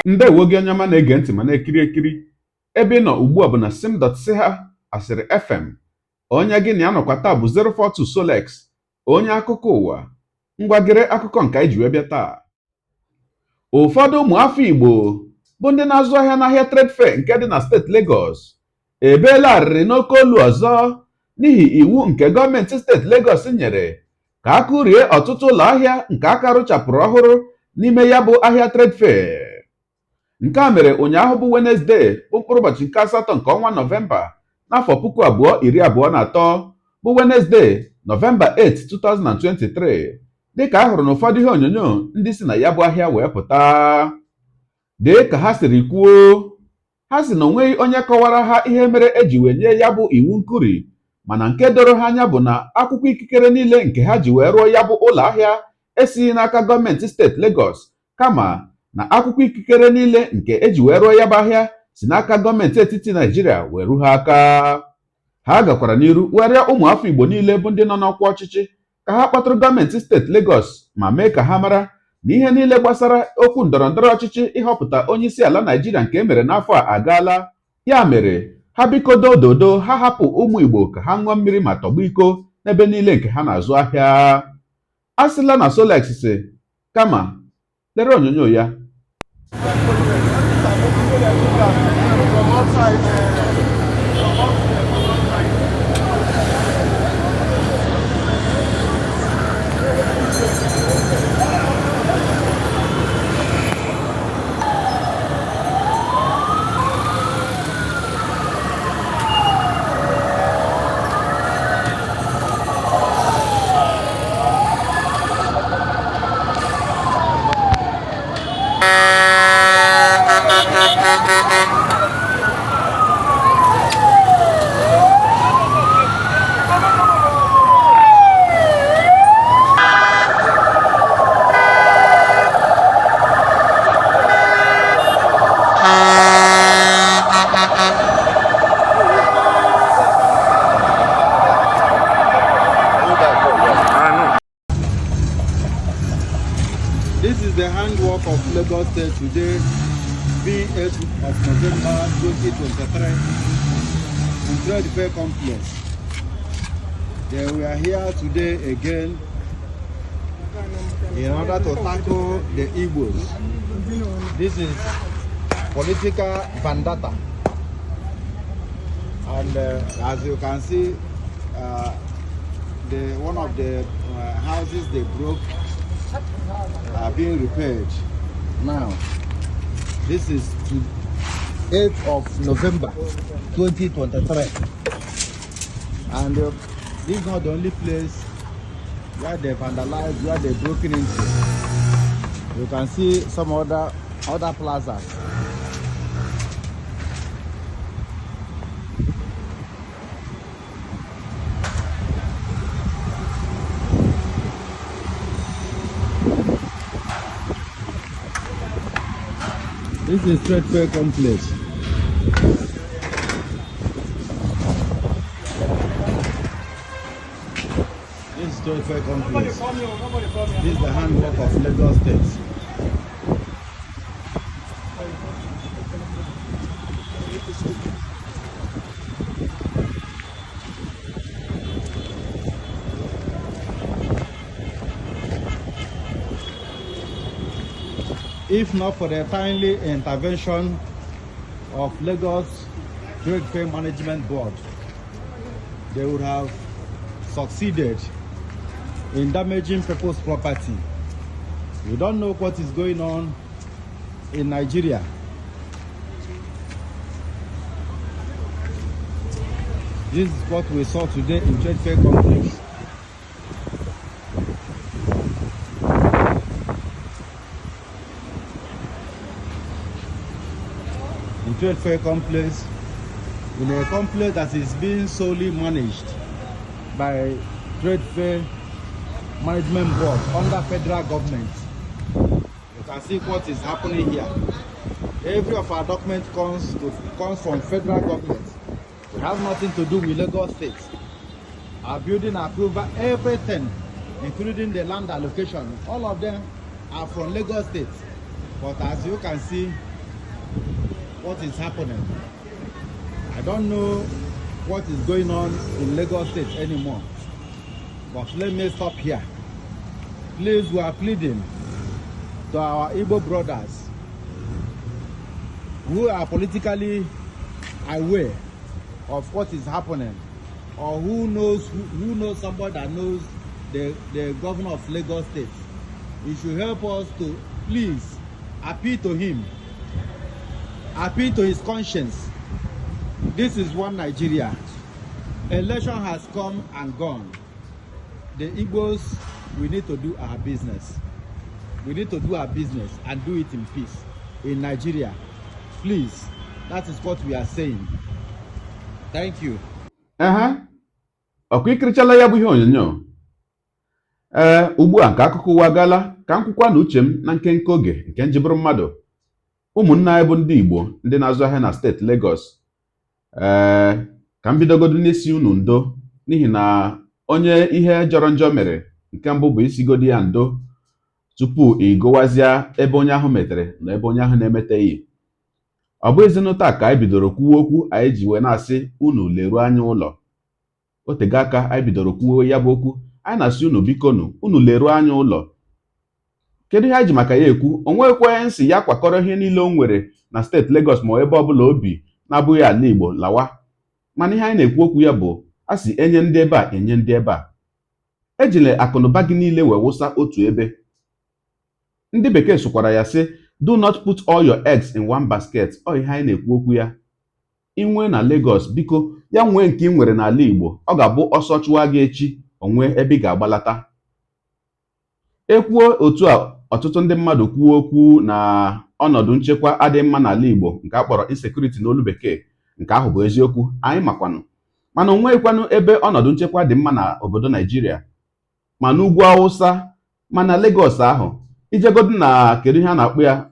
Ndewo gị onye ọma na-ege ntị ma na-ekiri ekiri. Ebe ị nọ ugbu a bụ na sim.siha asịrị FM. Onye gị na ya nọkwa taa bụ 042 Solex, onye akụkọ ụwa. Ngwa gere akụkọ nke anyị ji wee bịa taa. Ụfọdụ ụmụafọ Igbo bụ ndị na-azụ ahịa n'ahịa Trade Fair nke dị na steeti Lagos ebeela arịrị n'oke olu ọzọ n'ihi iwu nke gọọmenti steeti Lagos nyere ka a kụrie ọtụtụ ụlọ ahịa nke aka rụchapụrụ ọhụrụ n'ime ya bụ ahịa Trade Fair. Nke a mere ụnyaahụ bụ Wenezdee bụ mkpụrụ ụbọchị nke asatọ nke ọnwa Nọvemba n'afọ 2023 bụ Wenezdee, Nọvemba 8, 2023, dịka a hụrụ n'ụfọdụ ihe onyonyo ndị si na ya bụ ahịa wee pụta. Dị ka ha siri kwuo, ha sị na onweghị onye kọwara ha ihe mere eji wee nye ya bụ iwu nkuri, mana nke doro ha anya bụ na akwụkwọ ikikere niile nke ha ji wee rụọ ya bụ ụlọ ahịa esighị n'aka gọọmenti steeti Lagos, kama na akwụkwọ ikikere niile nke eji wee rụọ ya bụ ahịa si n'aka gọọmenti etiti Naijiria wee ru ha aka. Ha gakwara n'iru wee rịọ ụmụafọ Igbo niile bụ ndị nọ n'ọkwa ọchịchị ka ha kpọtụrụ gọọmenti steeti Lagos ma mee ka ha mara na ihe niile gbasara okwu ndọrọ ndọrọ ọchịchị ịhọpụta onye isi ala Naijiria nke e mere n'afọ a agaala. Ya mere ha biko dododo ha hapụ ụmụ Igbo ka ha ṅụọ mmiri ma tọgbọ iko n'ebe niile nke ha na-azụ ahịa. A sịla na Solex sị, kama lere onyonyo ya. This is the handwork of Lagos State today, being 8th of November 2023, in Trade Fair Complex. Then we are here today again in order to tackle the Igbos. This is political vendetta. And as you can see, the one of the houses they broke are being repaired now. This is to 8th of November 2023, and this is not the only place where they vandalized, where they broken into. You can see some other plazas. This is Trade Fair Complex. This is Trade Fair Complex. This is the handwork of Lagos State. If not for the timely intervention of Lagos Trade Fair Management Board, they would have succeeded in damaging people's property. We don't know what is going on in Nigeria. This is what we saw today in Trade Fair Complex. In Trade Fair Complex, in a complex that is being solely managed by Trade Fair Management Board under federal government. You can see what is happening here. Every of our documents comes from federal government. We have nothing to do with Lagos State. Our building approval, everything, including the land allocation, all of them are from Lagos State. But as you can see, what is happening. I don't know what is going on in Lagos State anymore. But let me stop here. Please, we are pleading to our Igbo brothers who are politically aware of what is happening, or who knows somebody that knows the governor of Lagos State. He should help us to please appeal to him, appeal to his conscience. This is one Nigeria. Election has come and gone. The Igbos, we need to do our business. We need to do our business and do it in peace in Nigeria. Please, that is what we are saying. Thank you. Ehe, ọkwa ikirichala ya bụ ihe onyonyo. Ee, ugbu a nke akụkọ ụwa agaala, ka m kwukwa na uche m na nkenke oge nke njibụrụ mmadụ. Ụmụnne anyị bụ ndị Igbo, ndị na-azụ ahịa na steeti Lagos, ee, ka m bidogodo n'isi unu ndo, n'ihi na onye ihe jọrọ njọ mere, nke mbụ bụ isigodi ya ndo tupu ị gụwazịa ebe onye ahụ metere na ebe onye ahụ na-emeteghị. Ọ bụ ezinụlọ taa ka anyị bidoro kwuwe okwu anyị ji wee na-asị unu leruo anya ụlọ. Otego aka anyị bidoro kwuo ya bụ okwu. Anyị na-asị unu, bikonu, unu leruo anya ụlọ. Kedu ihe anyị ji maka ya ekwu? O nwekwa nsị ya kwakọrọ ihe niile o nwere na steeti Lagos ma ebe ọbụla obi na-abụghị ala Igbo lawa. Mana ihe anyị na-ekwu okwu ya bụ, a sị enye ndị ebe a, enye ndị ebe a, ejila akụnụba gị niile wee wụsa otu ebe. Ndị bekee sụkwara ya sị, "Do not put all your eggs in one basket." Ọ ihe anyị na-ekwu okwu ya. Inwe na Lagos, biko, ya nwee nke ị nwere n'ala Igbo. Ọ ga-abụ ọsọ chụwa gị echi, onwe ebe ị ga-agbalata. Ekwuo otu a, ọtụtụ ndị mmadụ kwuo okwu na ọnọdụ nchekwa adịghị mma n'ala Igbo, nke a kpọrọ insecurity n'olu bekee. Nke ahụ bụ eziokwu, anyị makwanụ. Mana o nweghịkwanụ ebe ọnọdụ nchekwa dị mma na obodo Naijiria, ma n'ugwu Awụsa, ma na Lagos ahụ. Ijegodu na, kedu ihe a na-akpọ ya,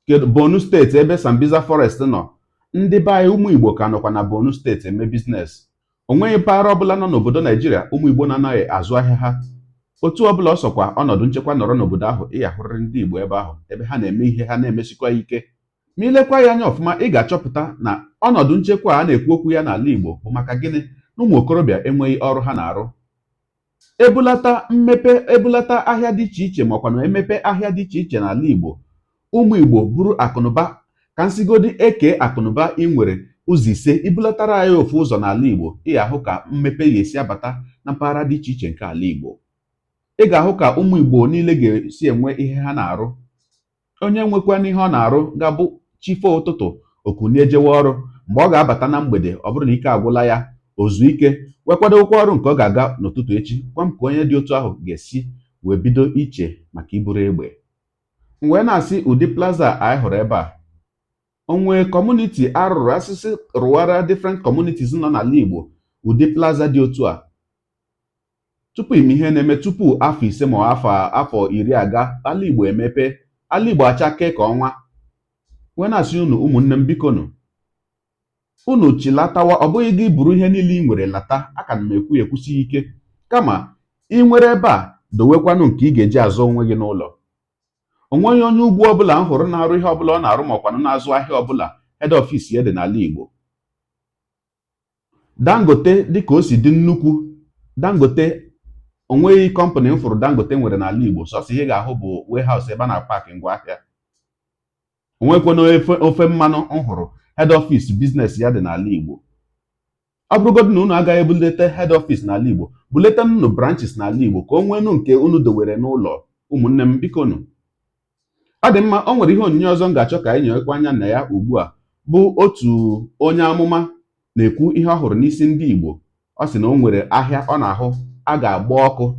kedu, Borno steeti, ebe Sambisa Forest nọ, ndị be anyị, ụmụ Igbo, ka nọkwa na Borno steeti eme business. O nweghị mpaghara ọbụla nọ n'obodo Naijiria ụmụ Igbo na-anaghị azụ ahịa ha. Otu ọbụla ọ sọkwa ọnọdụ nchekwa nọrọ n'obodo ahụ, ị ga-ahụrịrị ndị Igbo ebe ahụ, ebe ha na-eme ihe ha na-emesikwa ike. Ma ilekwa ya anya ọfụma, ị ga-achọpụta na ọnọdụ nchekwa a na-ekwu okwu ya n'ala Igbo bụ maka gịnị? Na ụmụ okorobịa enweghị ọrụ ha na-arụ. Ebulata mmepe, ebulata ahịa dị iche iche, makwa na emepe ahịa dị iche iche n'ala Igbo, ụmụ Igbo buru akụnụba ka nsigodi eke akụnụba ị nwere ụzọ ise, ibulatara anyị ofu ụzọ n'ala Igbo, ị ga-ahụ ka mmepe ga-esi abata na mpaghara dị iche iche nke ala Igbo. Ị ga-ahụ ka ụmụ Igbo niile ga-esi enwe ihe ha na-arụ. Onye nwekwa ihe ọ na-arụ ga-abụ chifo ụtụtụ okunie jewe ọrụ. Mgbe ọ ga-abata na mgbede, ọ bụrụ na ike agwụla ya, ozu ike wee kwadokwa ọrụ nke ọ ga-aga n'ụtụtụ echi. Gwa m ka onye dị otu ahụ ga-esi wee bido iche maka iburu egbe. M wee na-asị, ụdị plaza anyị hụrụ ebe a, onwe community arụrụ asịsị rụwara different communities nọ n'ala Igbo ụdị plaza dị otu a, tupu ime ihe na-eme, tupu afọ 5 ma afọ 10 aga, ala Igbo emepe, ala Igbo achake ka ọnwa. Wee na-asị unu, ụmụnne m, bikonu, unu chilatawa. Ọ bụghị gị buru ihe niile ị nwere lata, aka m ekwu ekwusighị ike, kama ị nwere ebe a, dowekwanụ nke ị ga-eji azụ onwe gị n'ụlọ. O nweghị onye ugwu ọbụla m hụrụ na-arụ ihe ọbụla ọ na-arụ, makwanụ na-azụ ahịa ọbụla, head office ya dị n'ala Igbo. Dangote, dịka o si dị nnukwu, Dangote, onweghị company m fụrụ Dangote nwere n'ala Igbo. Sọsọ ihe ị ga-ahụ bụ warehouse ebe a na-apaki ngwaahịa. Onwekwana ofe mmanụ m hụrụ head office business ya dị n'ala Igbo. Ọ bụrụgodị na unu agaghị ebulete head office n'ala Igbo, bulete nnụ branches n'ala Igbo, ka o nwenu nke unu dowere n'ụlọ. Ụmụnne m, bikonu. Ọ dị mma. O nwere ihe onyinye ọzọ m ga-achọ ka anyị nyewekwa anya na ya ugbu a, bụ otu onye amụma na-ekwu ihe ọ hụrụ n'isi ndị Igbo. Ọ sị na o nwere ahịa ọ na-ahụ a ga-agba ọkụ,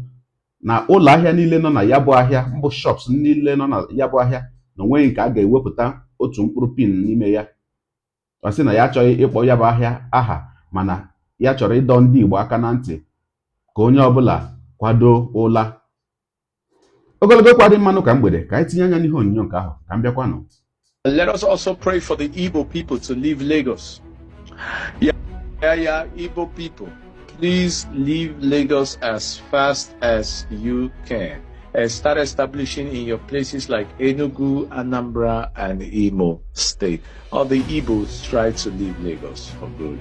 na ụlọ ahịa niile nọ na ya bụ ahịa, mbụ shops niile nọ na ya bụ ahịa, na onweghị nke a ga-ewepụta otu mkpụrụ pin n'ime ya. Ọ sị na ya achọghị ịkpọ ya bụ ahịa aha, mana ya chọrọ ịdọ ndị Igbo aka na ntị ka onye ọbụla kwado ụla. Ogologo kwa dị mmanụ ka mgbede. Ka anyị tinye anya n'ihe onyonyo nke ahụ, ka m bịakwanụ. Let us also pray for the Igbo people to leave Lagos. Yeah, Igbo people, please leave Lagos as fast as you can. And start establishing in your places like Enugu, Anambra, and Imo State. All the Igbos try to leave Lagos for good.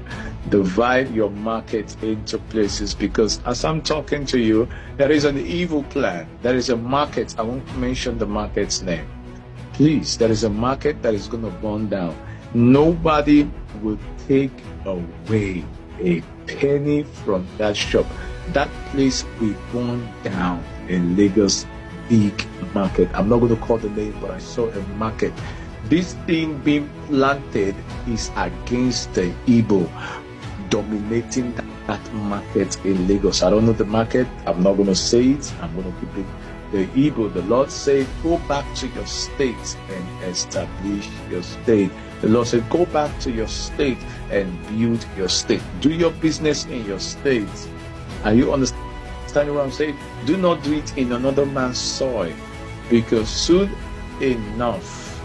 Divide your market into places, because as I'm talking to you, there is an evil plan. There is a market. I won't mention the market's name. Please, there is a market that is going to burn down. Nobody will take away a penny from that shop. That place will burn down in Lagos big market. I'm not going to call the name, but I saw a market. This thing being planted is against the Igbo dominating that market in Lagos. I don't know the market. I'm not going to say it. I'm going to keep it. The Igbo, the Lord said, go back to your state and establish your state. The Lord said, go back to your state and build your state. Do your business in your state. Are you understanding what I'm saying? Do not do it in another man's soil, because soon enough,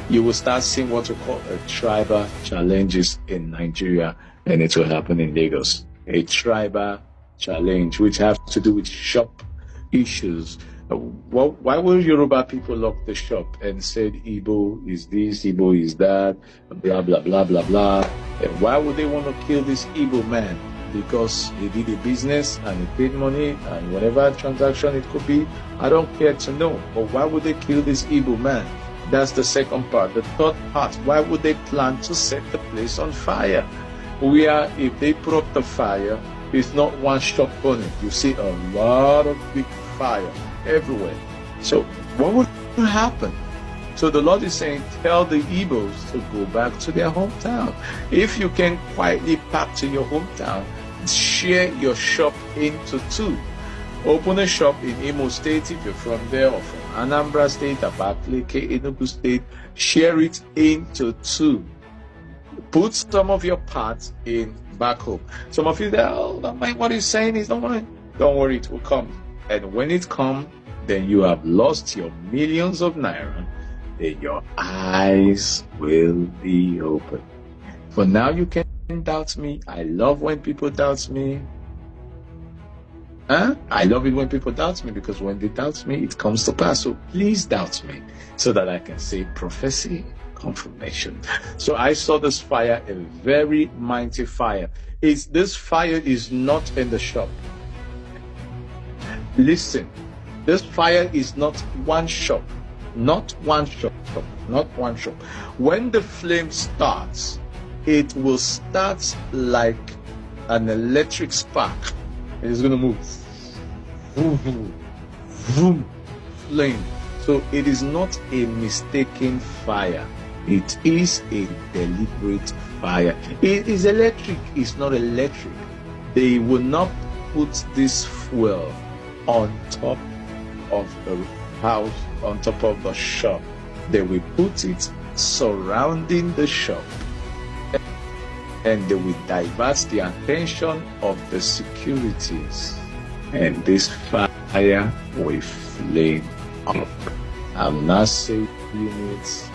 you will start seeing what we call a tribal challenges in Nigeria, and it will happen in Lagos. A tribal challenge, which has to do with shop issues. Well, why would Yoruba people lock the shop and said Igbo is this, Igbo is that, blah, blah, blah, blah, blah? And why would they want to kill this Igbo man? Because he did a business and he paid money and whatever transaction it could be, I don't care to know. But why would they kill this Igbo man? That's the second part. The third part, why would they plan to set the place on fire? Where if they put up the fire, it's not one shop burning. You see a lot of big fire everywhere. So what would happen? So the Lord is saying, tell the Igbos to go back to their hometown. If you can quietly pack to your hometown, share your shop into two. Open a shop in Imo State if you're from there, or from Anambra State, Abakaliki, Enugu State. Share it into two. Put some of your parts in back home. Some of you there, oh, don't mind what he's saying, he's not mine. Don't worry, it will come. And when it comes, then you have lost your millions of naira. Then your eyes will be open. For now, you can doubt me. I love when people doubt me. Huh? I love it when people doubt me, because when they doubt me, it comes to pass. So please doubt me so that I can say prophecy confirmation. So I saw this fire, a very mighty fire. This fire is not in the shop. Listen, this fire is not one shop. Not one shop, not one shop. When the flame starts, it will start like an electric spark. It is going to move. Vroom, vroom, vroom, flame. So it is not a mistaken fire. It is a deliberate fire. It is electric. It's not electric. They will not put this fuel on top of the house, on top of the shop. They will put it surrounding the shop, and they will divert the attention of the securities, and this fire will flame up. I'm not saying it,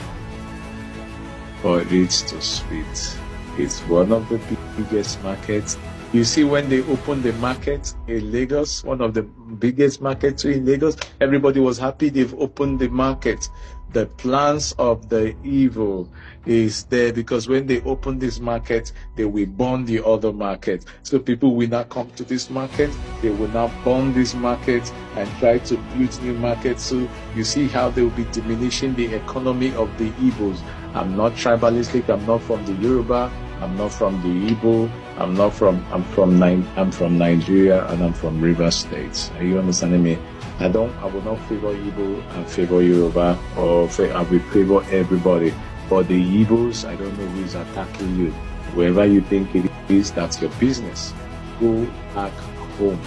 but it's too sweet. It's one of the biggest markets. You see, when they opened the market in Lagos, one of the biggest markets in Lagos, everybody was happy they've opened the market. The plans of the evil is there, because when they open this market, they will burn the other market. So people will not come to this market. They will not burn this market and try to build new markets. So you see how they will be diminishing the economy of the Igbos. I'm not tribalistic. I'm not from the Yoruba. I'm not from the Igbo. I'm from Nigeria, and I'm from Rivers State. Are you understanding me? I will not favor Igbo and favor Yoruba, or I will favor everybody. But the Igbos, I don't know who is attacking you. Whoever you think it is, that's your business. Go back home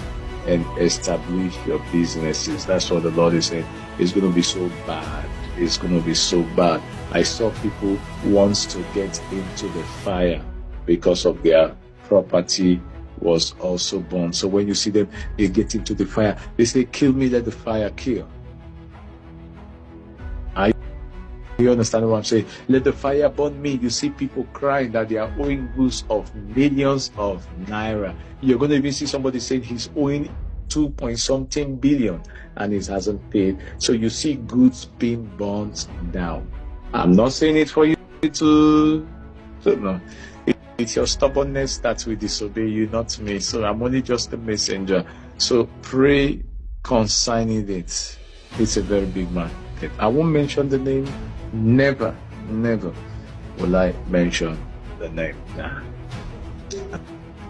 and establish your businesses. That's what the Lord is saying. It's going to be so bad. It's going to be so bad. I saw people wants to get into the fire because of their property was also burned. So when you see them, they get into the fire. They say, kill me, let the fire kill. You understand what I'm saying? Let the fire burn me. You see people crying that they are owing goods of millions of naira. You're going to even see somebody saying he's owing 2 point something billion and it hasn't paid. So you see goods being burnt down. I'm not saying it for you to no. It's your stubbornness that will disobey you, not me. So I'm only just a messenger. So pray concerning it. It's a very big market. I won't mention the name. Never, never will I mention the name. Nah,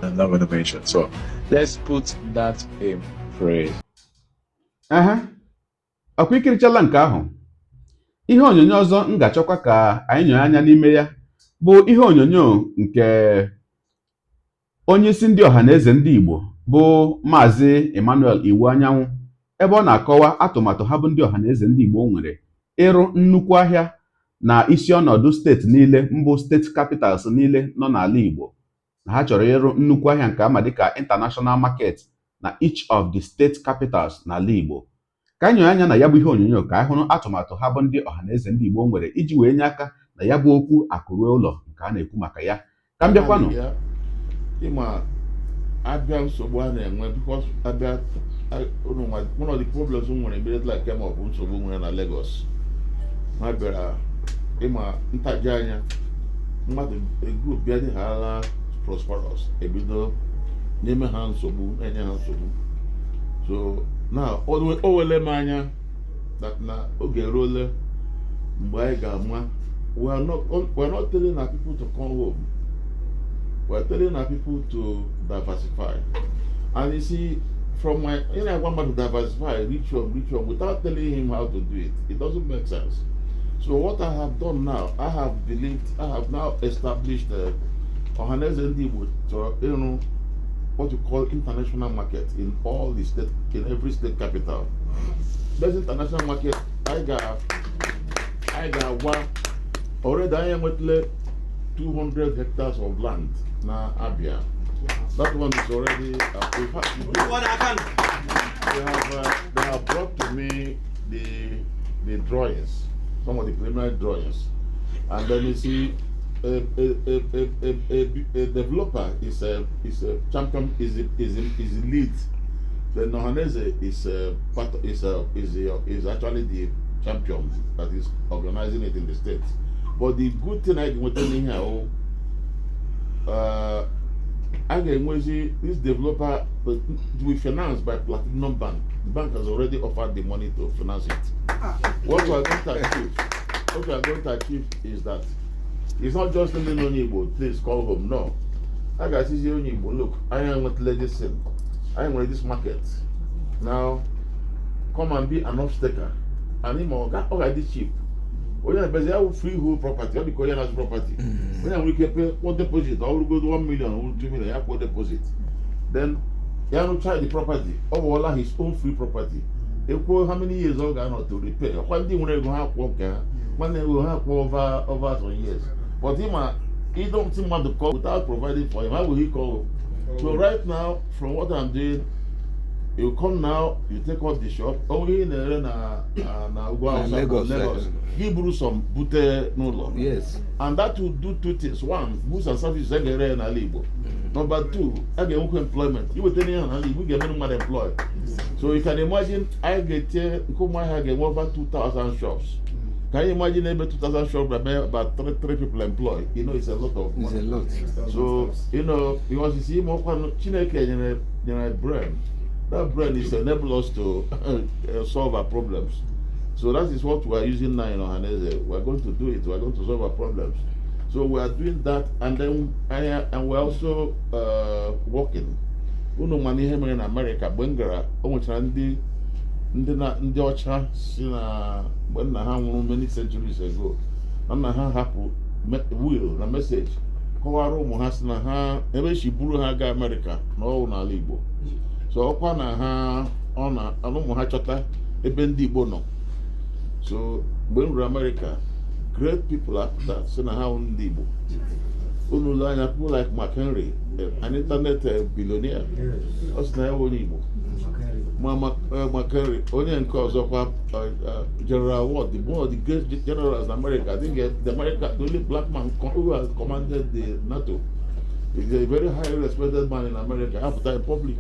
I'm not going to mention. So let's put that in prayer. Ehe, ọkwa ikirichala nke ahụ. Ihe onyonyo ọzọ m ga-achọkwa ka anyị nyoo anya n'ime ya bụ ihe onyonyo nke onye isi ndị ọha na eze ndị Igbo, bụ Maazị Emmanuel Iwuanyanwu, ebe ọ na-akọwa atụmatụ ha bụ ndị ọha na eze ndị Igbo nwere ịrụ nnukwu ahịa na isi ọnọdụ steeti niile, mbụ state capitals niile nọ n'ala Igbo, na ha chọrọ ịrụ nnukwu ahịa nke ama dịka international market na each of the state capitals n'ala Igbo. Ka anyị nyoo anya na ya bụ ihe onyonyo ka anyị hụrụ atụmatụ ha bụ ndị ọha na eze ndị Igbo nwere iji wee nye aka na ya bụ okwu akụruo ụlọ nke a na-ekwu maka ya. Ka m bịakwanụ. Ya ịma abịa, nsogbu a na-enwe because abịa one of the problems m nwere immediately I came up, nsogbu nwere na Lagos, ha bịara ịma ntaji anya mmadụ, a group bịa dị ha prosperous, ebido n'ime ha nsogbu, na-enye ha nsogbu. So now o wele m anya that na oge eruole mgbe anyị ga-ama. We are not telling our people to come home, we are telling our people to diversify. And you see, from my I want to diversify, reach home, reach home, without telling him how to do it, it doesn't make sense. So what I have done now, I have believed, I have now established Ohanaeze Ndị Igbo chọrọ ịrụ what you call international market in all the state, in every state capital. This international market, I ga-agwa already anyị enwetala 200 hectares of land na Abia. That one is already, in fact, they have brought to me the drawings, some of the preliminary drawings, and then you see a developer is a champion, is a lead. Then Ohanaeze is a part is a is actually the champion that is organizing it in the States. But the good thing I want to here, oh, a ga-enwezi this developer will be financed by Platinum Bank. The bank has already offered the money to finance it. What we are going to achieve is that it's not just telling onye Igbo, "Please call home." No. A ga-asịzi onye Igbo, "Look, anyị enwetala this thing. Anyị nwere this market. Now, come and be an off-taker." And ịma ọ ga-adị cheap. Onye na-ebezi ya wụ freehold property, ọ dị ka onye na-azụ property. Onye nwere ike pay kwụọ deposit, ọ bụrụgodo 1 million, ọ bụrụ 2 million, ya kwụọ deposit. Then ya rụchaa the property, ọ wụọla his own free property. Ekwuo how many years ọ ga-anọ to repair. Ọkwa ndị nwere ego ha kwụọ nke ha. Nwanne ego ha kwụọ over some years. But ịma, you don't see mmadụ call without providing for him. How will he call? So right now, from what I'm doing, you come now, you take off the shop. Ọ ihe ị na-ere na ugwu Na Hausa, Lagos, Lagos. Gị buru some bute n'ụlọ. And that will do two things. One, goods and services a ga-ere ya n'ala Igbo. Number two, a ga-enwekwa employment. Iweta ihe n'ala Igbo, ị ga-emere mmadụ employ. So you can imagine, anyị ga-etinye nke Ụmụahịa ga-enwe over 2,000 shops. Can you imagine ebe 2,000 shops that may about three people employed? You know, it's a lot of It's money. a lot. So, because you see, Mokwa Chineke nyere brain. That brain is enable us to solve our problems. So that is what we are using now in Ohanaeze. We are going to do it. We are going to solve our problems. So we are doing that, and then and we're also working. Unu ma ihe mere na America mgbe m gara, o nwechara ndị na ndị ọcha si na mgbe nna ha nwụrụ many centuries ago, na nna ha hapụ will na message kọwara ụmụ ha si na ha ebe esi buru ha gaa Amerịka na ọwụ n'ala Igbo. So ọkwa na ha ọ na ụmụ ha chọta ebe ndị Igbo nọ. So mgbe m ruru Amerịka, great people apụta si na ha wụ ndị Igbo. Unu lee anya, people like Mark Henry, an internet billionaire, ọ sị na ya wụ onye Igbo. Ma Mark Henry, onye nke ọzọkwa, General Ward, the one of the great generals in America, I think the America, the only black man who has commanded the NATO, is a very highly respected man in America, apụta in public.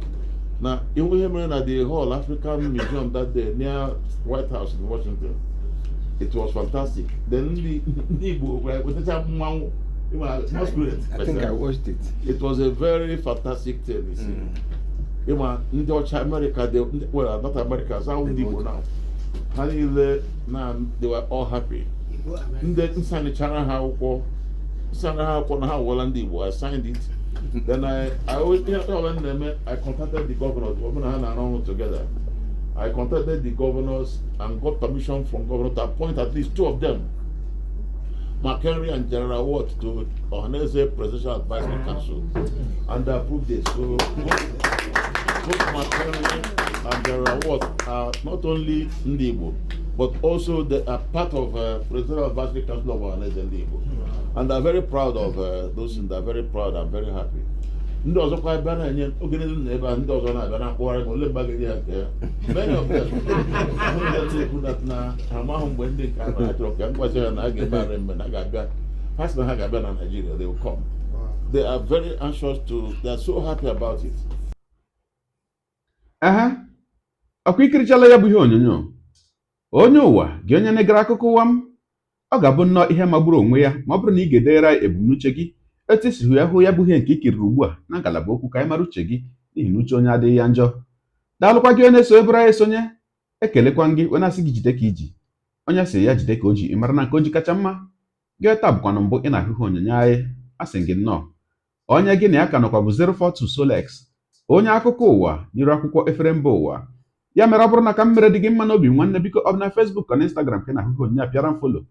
Na ihu ihe mere na the hall African Museum that day near White House in Washington, it was fantastic. Then ndị Igbo wetacha mmanwụ ịma masquerade. I think I watched it. It was a very fantastic thing, you see. Ịma ndị ọcha America, they, well, not America, ahụ ndị Igbo now, ha niile na they were all happy. Ndị nsanichara ha akwụkwọ, nsana ha akwụkwọ na ha awụọla ndị Igbo. I signed it. Then I always, ihe ọbụla m na-eme, I contacted the governors. Ọ bụrụ na ha na-arụ ọrụ together, I contacted the governors and got permission from governor to appoint at least two of them, McHenry and General Watt, to Ohanaeze Presidential Advisory Council, and they approved it. So both McHenry and General Watt are not only Ndị Igbo, but also they are part of Presidential Advisory Council of Ohanaeze Ndị Igbo. And they're very proud of those things. They're very proud and very happy. Ndị ọzọkwa ebe a na-enye oge niile na ebe a, ndị ọzọ na-abịa na-akpọgharị m ole mgbe a ga-enye ha nke ya. Many of them na-ekwu that na ha amaghị mgbe ndị nke ahụ ha chọrọ ka m gwazi ha na a ga-eme arrangement, ha ga-abịa. Ha sị na ha ga-abịa na Nigeria. They will come. They are very anxious to, they are so happy about it. Ehe, ọkwa ikirichala ya bụ ihe onyonyo. Onye ụwa gị, onye na-egere akụkọ ụwa m, ọ ga-abụ nnọọ ihe magburu onwe ya ma ọ bụrụ na ị ga-edegara anyị ebumnuche gị, etu esi hụ ya, hụ ya bụ ihe nke i kiriri ugbu a na ngalaba okwu, ka anyị mara uche gị, n'ihi na uche onye adịghị ya njọ. Daalụkwa gị onye na-eso ebere anyị esonye. Ekelekwa gị, onye asị gị jide ka iji, onye sị ya jide ka o ji, ị mara na nke o ji kacha mma. Gị taa bụkwanụ mbụ ị na-ahụ ihe onyonyo anyị, asị gị nnọọ. Onye gị na ya ka nọkwa bụ 042 Solex, onye akụkọ ụwa n'iru akwụkwọ efere mba ụwa. Ya mere, ọ bụrụ na ka m mere dị gị mma n'obi, nwanne, biko, ọ bụ na Facebook na Instagram ka ị na-ahụ ihe onyonyo a, pịara m follow.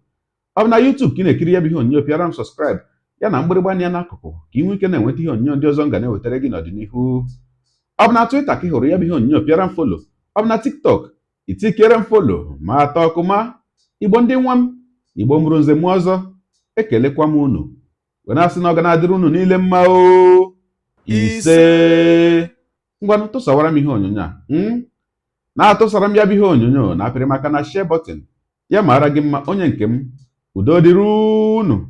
Ọ bụ na YouTube ka ị na-ekiri ya bụ ihe onyonyo, pịara m subscribe, ya na mgbịrịgba anya n'akụkụ, ka ị nwee ike na-enweta ihe onyonyo ndị ọzọ m ga na-ewetara gị n'ọdịnihu. Ọ bụ na Twitter ka ị hụrụ ya bụ ihe onyonyo, pịara m follow. Ọ bụ na TikTok, itikere m follow ma atọ ọkụma. Igbo ndị nwa m, Igbo mụrụ nze mụọ ọzọ, ekelekwa m unu wee na-asị na ọ ga na-adịrị unu niile mma o. Ise. Ngwanụ, tụsawara m ihe onyonyo a, na-atụsara m ya bụ ihe onyonyo na apịrị maka na share button. Ya mara gị mma, onye nke m. Udo dịrị unu.